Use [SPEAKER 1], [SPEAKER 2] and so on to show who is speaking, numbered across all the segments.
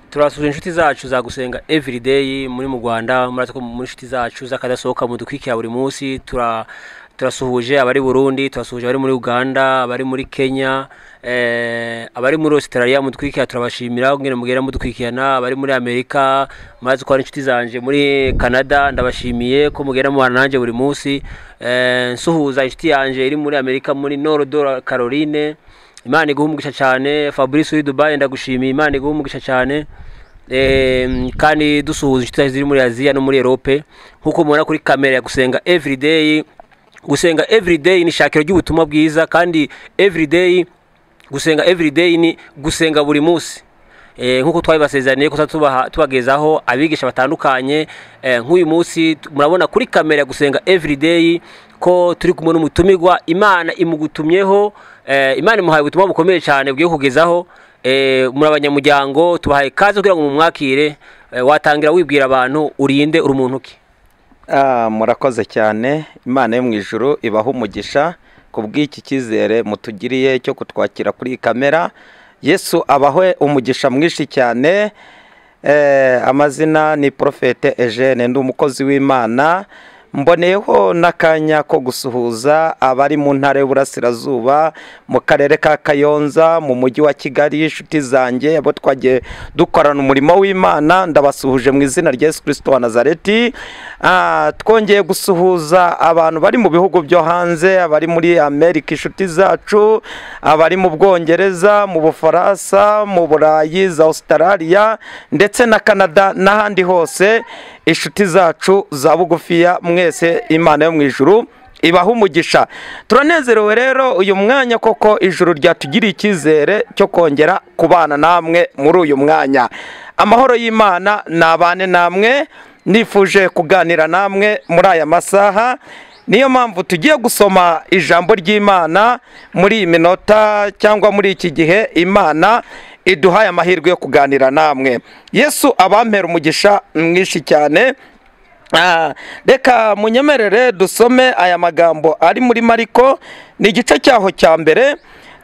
[SPEAKER 1] Turasuhuje inshuti zacu za Gusenga Everyday muri mu Rwanda, murazi ko muri inshuti zacu z'akadasohoka mudukwikira buri munsi. Turasuhuje abari Burundi, turasuhuje abari muri Uganda, abari muri Kenya, abari muri Australia mudutwikira, turabashimira ngene mugera mudukwikirana, abari muri Amerika, murazi ko ari inshuti zanje muri Canada, ndabashimiye ko mugera mubana nanje buri munsi. Nsuhuza inshuti yanje iri muri Amerika muri North Carolina, Imana iguhe umugisha cyane. Fabrice uri Dubai, ndagushimiye, Imana iguhe umugisha cyane. Kandi dusuhuza inshuti ziri muri Aziya no muri Europe, nkuko mubona kuri kamera ya Gusenga Everyday. Gusenga Everyday ni shakiro ry'ubutumwa bwiza, kandi everyday gusenga everyday ni gusenga buri munsi. Nkuko twabibasezeraniye ko tubagezaho abigisha batandukanye, nk'uyu munsi murabona kuri kamera ya Gusenga Everyday ko turi kumwe n'umutumirwa Imana imugutumyeho. Imana imuhaye ubutumwa bukomeye cyane bwiye kugezaho. Muri abanyamuryango tubahaye kaze kugira ngo mumwakire. Watangira wibwira abantu urinde uri muntu ki?
[SPEAKER 2] Murakoze cyane, Imana yo mu ijuru ibaha umugisha kubw'iki cyizere mutugiriye cyo kutwakira kuri kamera. Yesu abahe umugisha mwinshi cyane. Amazina ni Prophète Eugene, ndi umukozi w'Imana. Mboneyeho n'akanya ko gusuhuza abari mu ntara y'Uburasirazuba, mu karere ka Kayonza, mu mujyi wa Kigali, inshuti zanjye abo twagiye dukorana umurimo w'Imana, ndabasuhuje mu izina rya Yesu Kristo wa Nazareti. Twongeye gusuhuza abantu bari mu bihugu byo hanze, abari muri Amerika, inshuti zacu, abari mu Bwongereza, mu Bufaransa, mu Burayi, za Australia ndetse na Canada n'ahandi hose, inshuti zacu za bugufiya mwese, Imana yo mu ijuru ibaha umugisha. Turanezerewe rero uyu mwanya koko ijuru ryatugiriye icyizere cyo kongera kubana namwe muri uyu mwanya. Amahoro y'Imana nabane namwe. Nifuje kuganira namwe muri aya masaha, niyo mpamvu tugiye gusoma ijambo ry'Imana muri iyi minota cyangwa muri iki gihe Imana iduhaye amahirwe yo kuganira namwe. Yesu abampera umugisha mwinshi cyane. Reka munyemerere dusome aya magambo ari muri Mariko, ni igice cyaho cya mbere.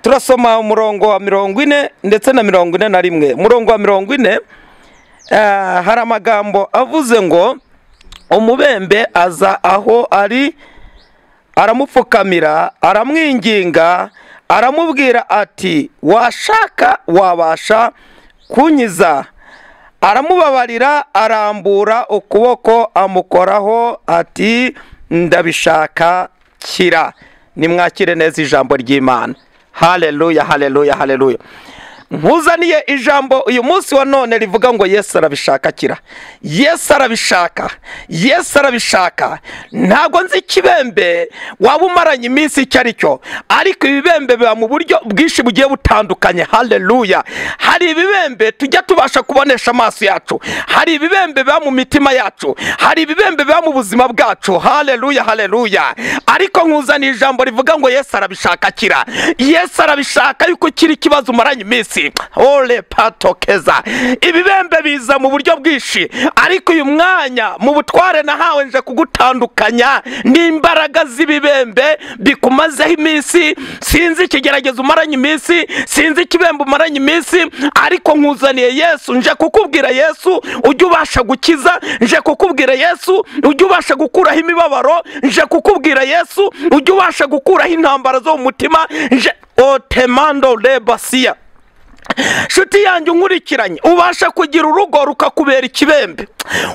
[SPEAKER 2] Turasoma umurongo wa 40 ndetse na 41. Umurongo wa 40, hari amagambo avuze ngo umubembe aza aho ari, aramupfukamira, aramwinginga, aramubwira ati washaka wabasha kunyiza. Aramubabarira, arambura ukuboko amukoraho ati ndabishaka, kira. Nimwakire neza ijambo ry'Imana. Haleluya, haleluya, haleluya. Nkuzaniye ijambo uyu munsi wa none rivuga ngo Yesu arabishaka, kira. Yesu arabishaka, Yesu arabishaka. Ntabwo nzi ikibembe waba umaranye iminsi icyo ari cyo, ariko ibibembe biba mu buryo bwinshi bugiye butandukanye. Haleluya. Hari ibibembe tujya tubasha kubonesha amaso yacu, hari ibibembe biba mu mitima yacu, hari ibibembe biba mu buzima bwacu. Haleluya, haleluya. Ariko nkuzaniye ijambo rivuga ngo Yesu arabishaka, kira. Yesu arabishaka yuko kiri ikibazo umaranye iminsi. Ole patokeza. Ibibembe biza mu buryo bwinshi, ariko uyu mwanya mu butware nahawe nje kugutandukanya n'imbaraga z'ibibembe bikumazeho iminsi. Sinzi ikigeragezo umaranye iminsi, sinzi ikibembe umaranye iminsi, ariko nkuzaniye Yesu. Nje kukubwira Yesu ujye ubasha gukiza, nje kukubwira Yesu ujye ubasha gukuraho imibabaro, nje kukubwira Yesu ujye ubasha gukuraho intambara zo mu mutima. Nje otemando lebasia. Shuti yanjye unkurikiranye, ubasha kugira urugo rukakubera ikibembe,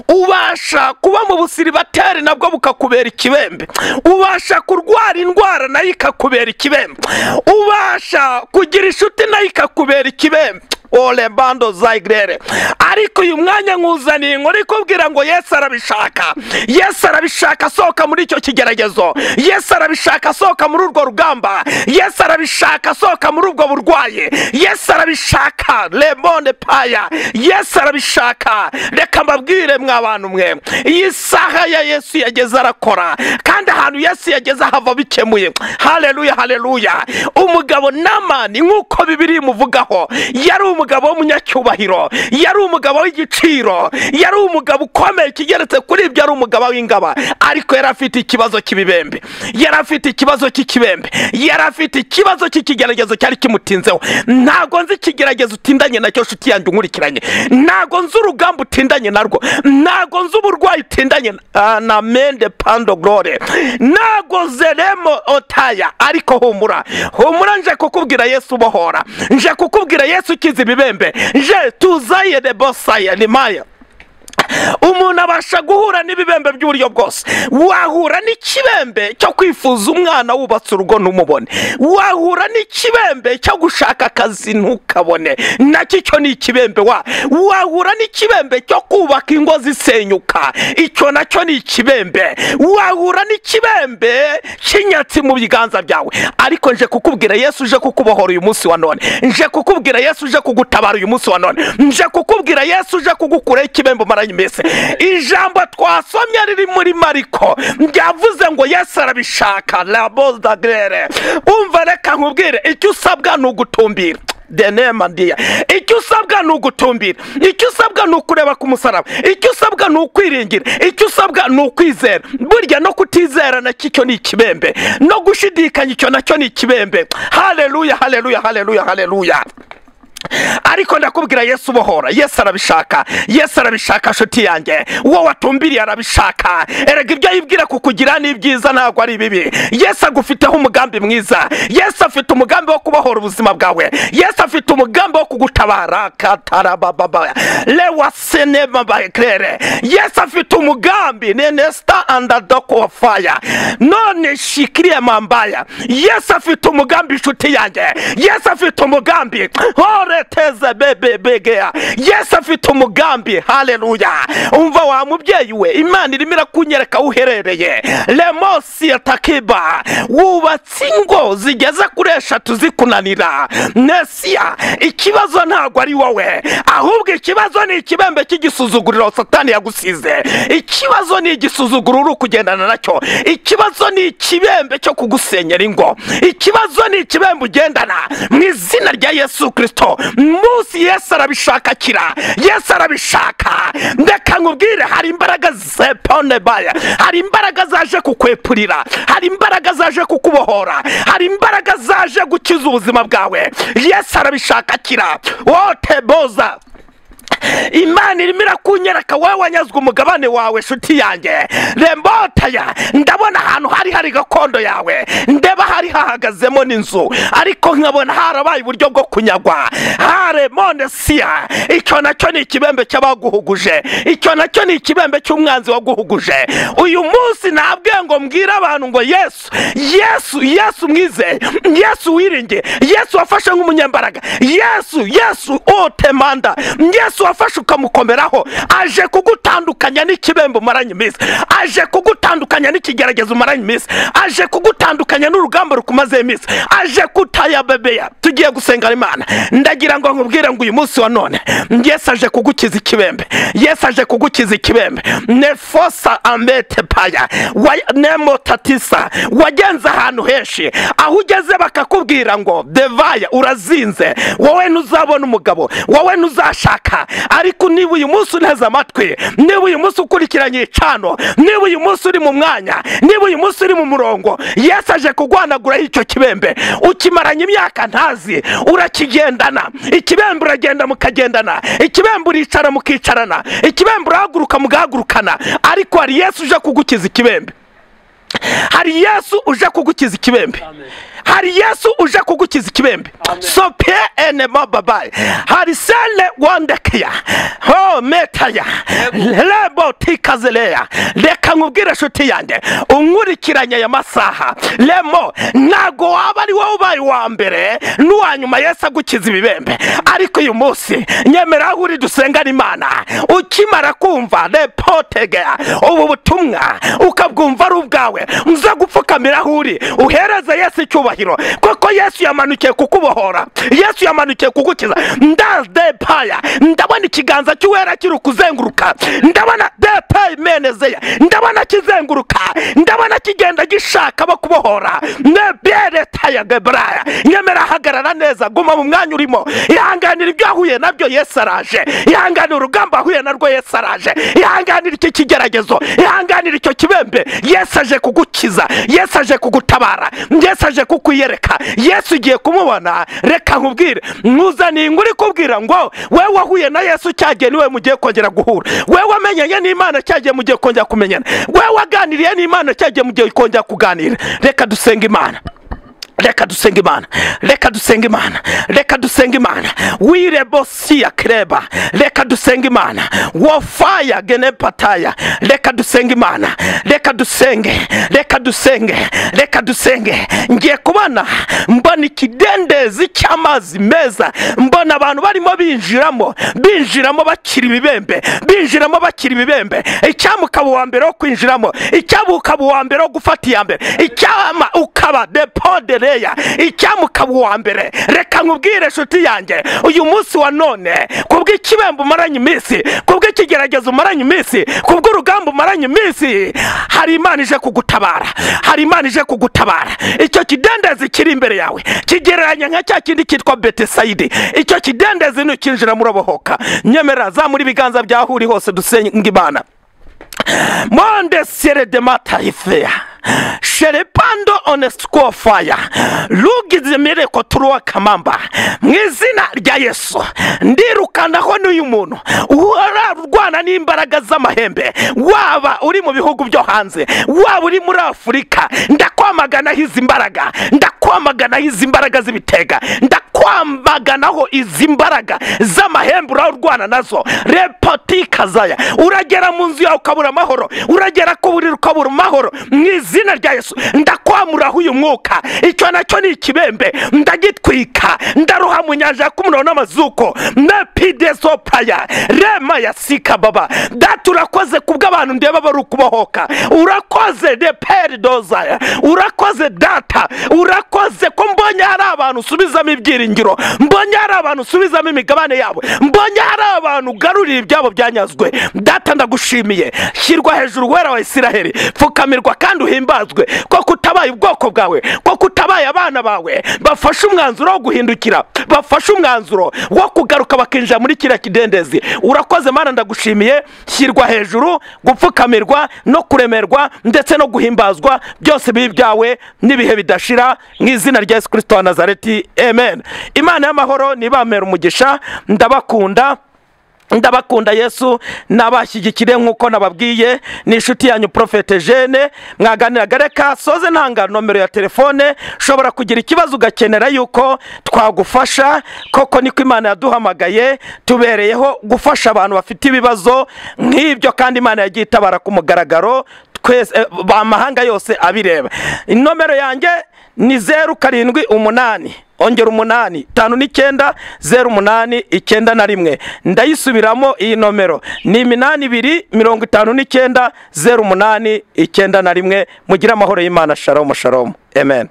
[SPEAKER 2] ubasha kuba mu busiribateri nabwo bukakubera ikibembe, ubasha kurwara indwara nayo ikakubera ikibembe, ubasha kugira inshuti nayo ikakubera ikibembe. Ole bando zaigrere. Ariko uyu mwanya nkuzaniye inkuru ikubwira ngo Yesu arabishaka. Yesu arabishaka, sohoka muri icyo kigeragezo. Yesu arabishaka, sohoka muri urwo rugamba. Yesu arabishaka, sohoka muri ubwo burwayi. Yesu arabishaka, lemone paya. Yesu arabishaka. Reka mbabwire mwa bantu mwe, iyi saha ya Yesu yageze arakora, kandi ahantu Yesu yageze hava bikemuye. Haleluya, haleluya. Umugabo Namani nk'uko Bibiliya imuvugaho, yari umugabo w'umunyacyubahiro, yari umugabo w'igiciro, yari umugabo ukomeye, kigeretse kuri ibyo ari umugabo w'ingaba, ariko yari afite ikibazo cy'ibibembe, yari afite ikibazo cy'ikibembe, yari afite ikibazo cy'ikigeragezo cyari kimutinzeho. Ntago nzi ikigeragezo utindanye nacyo nshuti yanjye unkurikiranye, ntago nzi urugamba utindanye narwo, ntago nzi uburwayi utindanye na mende pando glory, ntago zeremo otaya. Ariko humura, humura, nje kukubwira Yesu ubohora, nje kukubwira Yesu ukiza ibibembe, nje tuzaye de bosaye limaya. Umuntu abasha guhura n'ibibembe by'uburyo bwose. Wahura n'ikibembe cyo kwifuza umwana wubatse urugo ntumubone, wahura n'ikibembe cyo gushaka akazi ntukabone, nacyo icyo ni ikibembe. Wahura n'ikibembe cyo kubaka ingo zisenyuka, icyo nacyo ni ikibembe. Wahura n'ikibembe cy'inyatsi mu biganza byawe. Ariko nje kukubwira Yesu uje kukubohora uyu munsi wa none, nje kukubwira Yesu uje kugutabara uyu munsi wa none, nje kukubwira Yesu uje kugukuraho ikibembe umaranye iminsi. Ijambo twasomye riri muri Mariko ryavuze ngo Yesu arabishaka labozagrere. Umva, reka nkubwire, icyo usabwa ni ugutumbira denemandiya, icyo usabwa ni ugutumbira, icyo usabwa ni ukureba ku musaraba, icyo usabwa ni ukwiringira, icyo usabwa ni ukwizera. Burya no kutizera nacyo icyo ni ikibembe, no gushidikanya icyo nacyo ni ikibembe. Haleluya, haleluya, haleluya, haleluya. Ariko ndakubwira Yesu ubohora, Yesu arabishaka, Yesu arabishaka nshuti yanjye, uwo watumbiriye arabishaka. Erega ibyo yibwira kukugira ni byiza, ntabwo ari bibi. Yesu agufiteho umugambi mwiza, Yesu afite umugambi wo kubohora ubuzima bwawe, Yesu afite umugambi wo kugutabara katarababa lewasenemabaklere. Yesu afite umugambi nenesta andadoko fire none shikiriye mambaya. Yesu afite umugambi nshuti yanjye, Yesu afite umugambi teze bebe begea. Yesu afite umugambi. Haleluya. Umva wa mubyeyi we, Imana irimo irakunyereka uherereye lemosi takiba, wubatse ingo zigeze kuri 3 zikunanira. Nesia, ikibazo ntabwo ari wowe, ahubwo ikibazo ni ikibembe cy'igisuzuguriro Satani yagusize. Ikibazo ni igisuzuguriro uri kugendana nacyo, ikibazo ni ikibembe cyo kugusenyera ingo, ikibazo ni ikibembe ugendana. Mu izina rya Yesu Kristo, munsi Yesu arabishaka kira, Yesu arabishaka. Ndeka nkubwire, hari imbaraga zepone baya, hari imbaraga zaje kukwepurira, hari imbaraga zaje kukubohora, hari imbaraga zaje gukiza ubuzima bwawe. Yesu arabishaka kira. Wote boza, Imana irimo irakunyereka wowe wanyazwe umugabane wawe nshuti yanjye. Rembotaya, ndabona ahantu hari gakondo yawe, ndeba hari hahagazemo n'inzu, ariko nkabona harabaye uburyo bwo kunyagwa. Haremonesiya, icyo nacyo ni ikibembe cy'abaguhuguje, icyo nacyo ni ikibembe cy'umwanzi waguhuguje. Uyu munsi nabwiye ngo mbwire abantu ngo Yesu, Yesu, Yesu mwizeye, Yesu wiringiye, Yesu wafashe nk'umunyembaraga, Yesu, Yesu otemanda, Yesu wafashe ukamukomeraho, aje kugutandukanya n'ikibembe umaranye iminsi, aje kugutandukanya n'ikigeragezo umaranye iminsi, aje kugutandukanya n'urugamba rukumaze iminsi, aje kutayabebeya. Tugiye gusenga Imana. Ndagira ngo nkubwire ngo uyu munsi wa none Yesu aje kugukiza ikibembe, Yesu aje kugukiza ikibembe. Nefosa ambete paya nemotatisa, wagenze ahantu henshi, aho ugeze bakakubwira ngo devaya urazinze, wowe ntuzabona umugabo, wowe ntuzashaka. Ariko niba uyu munsi uneze amatwi, niba uyu munsi ukurikiranye icano, niba uyu munsi uri mu mwanya, niba uyu munsi uri mu murongo, Yesu aje kugwanaguraho icyo kibembe. Ukimaranye imyaka ntazi, urakigendana. Ikibembe uragenda mukagendana, ikibembe uricara mukicarana, ikibembe urahaguruka mugahagurukana. Ariko hari Yesu uje kugukiza ikibembe, hari Yesu uje kugukiza ikibembe, hari Yesu uje kugukiza ikibembe. So pe ene mababaye, hari sele wandekia ho metaya lebo tikazelea. Reka nkubwire nshuti yanjye unkurikiranye aya masaha, lemo ntago waba ari wowe ubaye uwa mbere n'uwa nyuma Yesu agukiza ibibembe. Ariko uyu munsi nyemera aho uri dusengana Imana. Ukimara kumva repotegea ubu butumwa ukabwumva ari ubwawe, uza gupfukamira aho uri uhereze Yesu icyubahiro, kuko Yesu yamanukiye kukubohora, Yesu yamanukiye kugukiza. Ndadepaya, ndabona ikiganza cy'uwera kiri kuzenguruka, ndabona depayi menezeya, ndabona kizenguruka, ndabona kigenda gishaka bakubohora. Neberetaya gebra, Aya nyemera, hagarara neza, guma mu mwanya urimo, ihanganira ibyo wahuye nabyo, Yesu araje. Ihanganira urugamba wahuye narwo, Yesu araje. Ihanganira iki kigeragezo, ihanganira icyo kibembe, Yesu aje kugukiza, Yesu aje kugutabara, Yesu aje kukwiyereka, Yesu ugiye kumubona. Reka nkubwire, nkuzaniye inkuru ikubwira ngo wewe wahuye na Yesu cyagiye niwe mugiye kongera guhura, wewe wamenyanye n'Imana cyagiye mugiye kongera kumenyana, wewe waganiriye n'Imana cyagiye mugiye kongera kuganira. Reka dusenga Imana, reka dusenga Imana, reka dusenga Imana, reka dusenga Imana. Wirebosia kreba, reka dusenga Imana. Wofaya genepataya, reka dusenga Imana, reka dusenge, reka dusenge, reka dusenge. Ngiye kubona mbona ikidendezi cy'amazi meza, mbona abantu barimo binjiramo, binjiramo bakiri ibibembe, binjiramo bakiri ibibembe. Icyama ukaba uwa mbere wo kwinjiramo, icyama ukaba uwa mbere wo gufata iya mbere, icyama ukaba depodere, icyama ukaba uwa mbere. Reka nkubwire inshuti yanjye, uyu munsi wa none, kubw'ikibembe umaranye iminsi, kubw'ikigeragezo umaranye iminsi, kubw'urugamba umaranye iminsi, hari Imana ije kugutabara, hari Imana ije kugutabara. Icyo kidendezi kiri imbere yawe kigereranya nka cya kindi cyitwa Betesayidi. Icyo kidendezi nukinjira murabohoka. Nyemera, zamura ibiganza byaho uri hose, dusenga Imana. Monde sere de mataifea sherepando onesco fire lugize mireko turuwa kamamba. Mu izina rya Yesu ndirukanaho n'uyu muntu urarwana n'imbaraga z'amahembe, waba uri mu bihugu byo hanze, waba uri muri Afurika, ndakwamaganaho izi mbaraga, ndakwamaganaho izi mbaraga z'ibitega, ndakwamaganaho izi mbaraga z'amahembe urarwana nazo. Repoti kazaya, uragera mu nzu yawe ukabura amahoro, uragera ku buriri ukabura amahoro. Mu izina rya Yesu ndakwamuraho uyu mwuka. Icyo nacyo ni ikibembe, ndagitwika, ndaroha mu nyanja ya kumuriro n'amazuko. Nepidesopaya rema ya sika baba. Data urakoze kubw'abantu ndeba bari ukubohoka, urakoze de peridozaya, urakoze data, urakoze ko mbonye hari abantu usubizamo ibyiringiro, mbonye hari abantu usubizamo imigabane yabo, mbonye hari abantu ugarurira ibyabo byanyazwe. Data ndagushimiye, shyirwa hejuru wera wa Isiraheli, pfukamirwa kandi uhimbazwe, ko kutabaye ubwoko bwawe, ko kutabaye abana bawe bafashe umwanzuro wo guhindukira, bafashe umwanzuro wo kugaruka bakinjira muri kiriya kidendezi. Urakoze Mana, ndagushimiye. Shyirwa hejuru, gupfukamirwa no kuremerwa ndetse no guhimbazwa, byose bibi byawe n'ibihe bidashira, mu izina rya Yesu Kristo wa Nazareti, amen. Imana y'amahoro nibamera umugisha, ndabakunda, ndabakunda. Yesu nabashyigikire nkuko nababwiye. Ni inshuti yanyu Prophete Jeune, mwaganiraga. Reka soze ntanga nomero ya telefone, ushobora kugira ikibazo ugakenera yuko twagufasha. Koko niko Imana yaduhamagaye, tubereyeho gufasha abantu bafite ibibazo nk'ibyo, kandi Imana yagiye itabara ku mugaragaro, twese amahanga yose abireba. Inomero yanjye ni 0 7 8 ongera 8 5 9 0 8 9 na 1. Ndayisubiramo iyi nomero ni 82 59 08 91. Mugira amahoro y'Imana. Shalom shalom, amen.